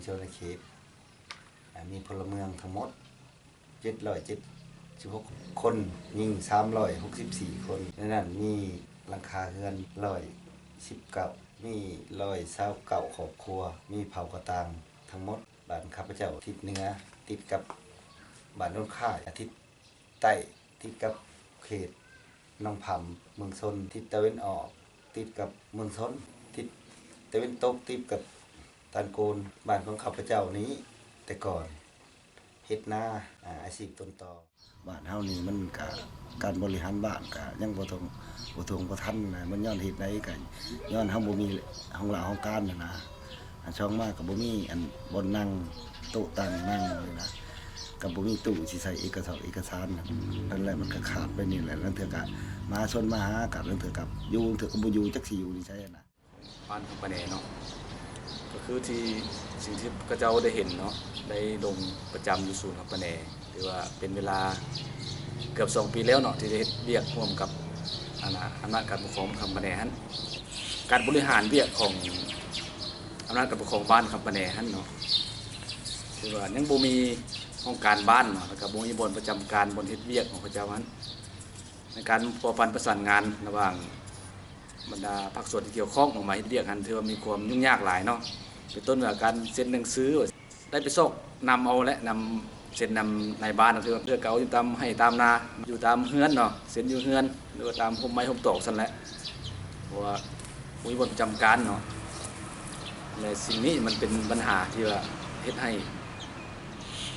ຊົນນະເຂດ ອາ ມີພົນລະເມືອງທັງໝົດ ເຈັດຮ້ອຍເຈັດສິບຫົກຄົນ, ຍິງສາມຮ້ອຍຫົກສິບສີ່ຄົນ, ໃນນັ້ນມີຫຼັງຄາເຮືອນຮ້ອຍສິບເກົ້າ, ມີຮ້ອຍຊາວເກົ້າຄອບຄົວ, ມີເຜົ່າກະຕ່າງທັງໝົດ. ບ້ານຂ້າພະເຈົ້າທິດເໜືອຕິດກັບບ້ານດົງຄ້າຍ, ທິດໃຕ້ຕິດກັບເຂດໜອງຜຳ ເມືອງຊົນ, ທິດຕາເວັນອອກຕິດກັບເມືອງຊົນ, ທິດຕາເວັນຕົກຕິດກັບຕານໂກນ. ບ້ານຂອງຂ້າພະເຈົ້ານີ້ແຕ່ກ່ອນ ເຮັດນາ ອາ ອາຊີບຕົ້ນຕໍ. ບ້ານເຮົານີ້ມັນກະ ການບໍລິຫານບ້ານກະຍັງບໍ່ທົ່ງ ບໍ່ທົ່ງບໍ່ທັນນະ, ມັນຍ້ອນເຫດໃດກະຍ້ອນເຮົາບໍ່ມີຫ້ອງລາຫ້ອງການຫັ້ນນະ. ອັນສອງມາກະບໍ່ມີອັນບ່ອນນັ່ງ ໂຕະຕັ່ງນັ່ງນີ້ນະ, ກະບໍ່ມີຕູ້ຊິໃສ່ເອກະສອກເອກະສານນັ້ນແຫຼະ, ມັນກະຂາດໄປນີ້ແຫຼະ. ລາງເທື່ອກະມະຫາຊົນມາຫາ ກະລາງເທື່ອກະຢູ່ ລາງເທື່ອກະບໍ່ຢູ່ ຈັກຊິຢູ່ຢູ່ໃສຫັ້ນນະ. ບ້ານຄຳປະແນເນາະ ກໍຄືທີ່ ສິ່ງທີ່ຂ້າພະເຈົ້າໄດ້ເຫັນເນາະ ໄດ້ລົງປະຈຳຢູ່ສູນຄຳປະແນ ຖືວ່າເປັນເວລາເກືອບສອງປີແລ້ວເນາະ ທີ່ໄດ້ເຮັດວຽກຮ່ວມກັບ ອັນນ່າ ອຳນາດການປົກຄອງຄຳປະແນຫັ້ນ. ການບໍລິຫານວຽກຂອງອຳນາດການປົກຄອງບ້ານຄຳປະແນຫັ້ນເນາະ ຖືວ່າຍັງບໍ່ມີຫ້ອງການບ້ານເນາະ ແລ້ວກໍບໍ່ມີບ່ອນປະຈຳການ ບ່ອນເຮັດວຽກຂອງເຂົາເຈົ້າຫັ້ນ. ໃນການພົວພັນປະສານງານລະຫວ່າງ ບັນດາພາກສ່ວນທີ່ກ່ຽວຂ້ອງອອກມາເຮັດວຽກຫັ້ນ ຖືວ່າມີຄວາມຫຍຸ້ງຍາກຫຼາຍເນາະ, ເປັນຕົ້ນວ່າການເຊັນໜັງສື ໄດ້ໄປຊອກນຳເອົາແຫຼະ ນຳເຊັນນຳນາຍບ້ານ ຖືວ່າເພື່ອເອົາຢູ່ຕາມໄຮ່ຕາມນາ ຢູ່ຕາມເຮືອນເນາະ, ເຊັນຢູ່ເຮືອນ ຫຼືວ່າຕາມຮົ່ມໄມ້ຮົ່ມຕອກຊັ້ນແຫຼະ, ເພາະວ່າບໍ່ມີບ່ອນປະຈຳການເນາະ. ແລະ ສິ່ງນີ້ມັນເປັນບັນຫາທີ່ວ່າເຮັດໃຫ້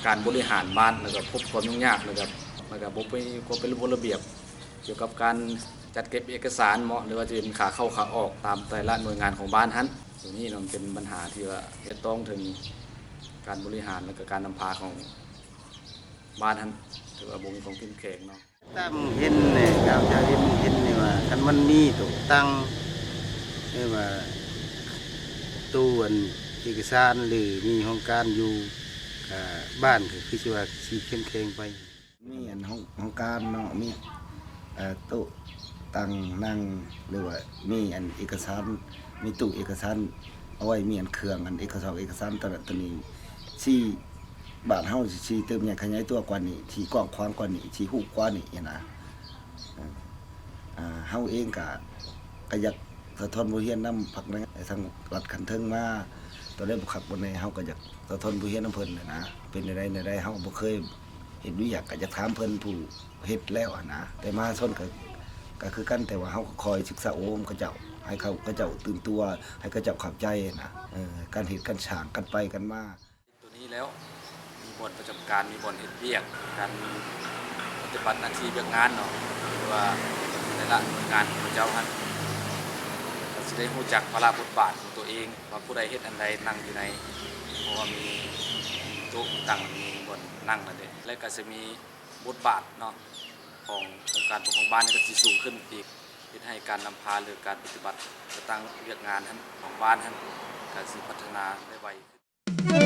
ການບໍລິຫານບ້ານ ແລ້ວກໍພົບຄວາມຫຍຸ້ງຍາກ ແລ້ວກໍ ແລ້ວກໍບໍ່ມີຄວາມເປັນລະບົບລະບຽບ ກ່ຽວກັບການຈັດເກັບເອກະສານເນາະ ຫຼືວ່າຈະເປັນຂາເຂົ້າຂາອອກຕາມແຕ່ລະໜ່ວຍງານຂອງບ້ານຫັ້ນ. ໂຕນີ້ເນາະ ມັນເປັນບັນຫາທີ່ວ່າສະທ້ອນເຖິງການບໍລິຫານ ແລະກະການນຳພາຂອງບ້ານຫັ້ນ ຖືວ່າບໍ່ມີຄວາມເຂັ້ມແຂງເນາະ. ຕາມເຫັນນີ້ ຕາມທີ່ເຫັນ ເຫັນນີ້ວ່າ ຄັນມັນມີໂຕະຕັ່ງ ຫຼືວ່າໂຕອັນເອກະສານ ຫຼືມີຫ້ອງການຢູ່ ກະບ້ານກະຄືຊິວ່າຊິເຂັ້ມແຂງໄປ. ມີອັນຫ້ອງ ຫ້ອງການເນາະ ມີ ເອີ ໂຕະຕັ່ງນັ່ງ ຫຼືວ່າມີອັນເອກະສານ ມີຕູ້ເອກະສານເອົາໄວ້ ມີອັນເຄື່ອງອັນເອກະສອກເອກະສານໂຕນັ້ນໂຕນີ້ ຊິ ບ້ານເຮົາຊິເຕີບໃຫຍ່ຂະຫຍາຍຕົວກວ່ານີ້ ຊິກວ້າງຂວາງກວ່ານີ້ ຊິຮູ້ກວ່ານີ້ຫັ້ນນະ. ເອີ ເຮົາເອງກະ ກະຢາກສະທ້ອນບົດຮຽນນຳພັກແນ ທາງລັດຂັ້ນເທິງມາ ໂຕໃດບໍ່ຄັກບໍ່ແນ່ ເຮົາກະຢາກສະທ້ອນບົດຮຽນນຳເພິ່ນຫັ້ນນະ. ເປັນແນວໃດແນວໃດ ເຮົາບໍ່ເຄີຍ ເຮັດວຽກກະຢາກຖາມເພິ່ນຜູ້ເຮັດແລ້ວຫັ້ນນະ ແຕ່ມະຫາຊົນກະ ກະຄືກັນ ແຕ່ວ່າເຮົາກະຄອຍສຶກສາອົບຮົມເຂົາເຈົ້າ ໃຫ້ເຂົາ ເຂົາເຈົ້າຕື່ນຕົວ ໃຫ້ເຂົາເຈົ້າເຂົ້າໃຈຫັ້ນນະ. ເອີ ການເຮັດການສ້າງ ການໄປການມາ ໂຕນີ້ແລ້ວ ມີບ່ອນປະຈຳການ ມີບ່ອນເຮັດວຽກ ການປະຕິບັດໜ້າທີ່ວຽກງານເນາະ ຫຼືວ່າແຕ່ລະໜ່ວຍງານຂອງເຂົາເຈົ້າຫັ້ນ ກະຊິໄດ້ຮູ້ຈັກພາລະບົດບາດຂອງໂຕເອງ ວ່າຜູ້ໃດເຮັດອັນໃດ ນັ່ງຢູ່ໃນ ເພາະວ່າມີໂຕະມີຕັ່ງ ມີບ່ອນນັ່ງນັ້ນເດ ແລະກະຊິມີ ບົດບາດເນາະ ຂອງອົງການປົກຄອງບ້ານນີ້ກະຊິສູງຂຶ້ນອີກ ເຮັດໃຫ້ການນຳພາ ຫຼືການປະຕິບັດຈັດຕັ້ງວຽກງານຫັ້ນ ຂອງບ້ານຫັ້ນ ກະຊິພັດທະນາໄດ້ໄວຂຶ້ນ.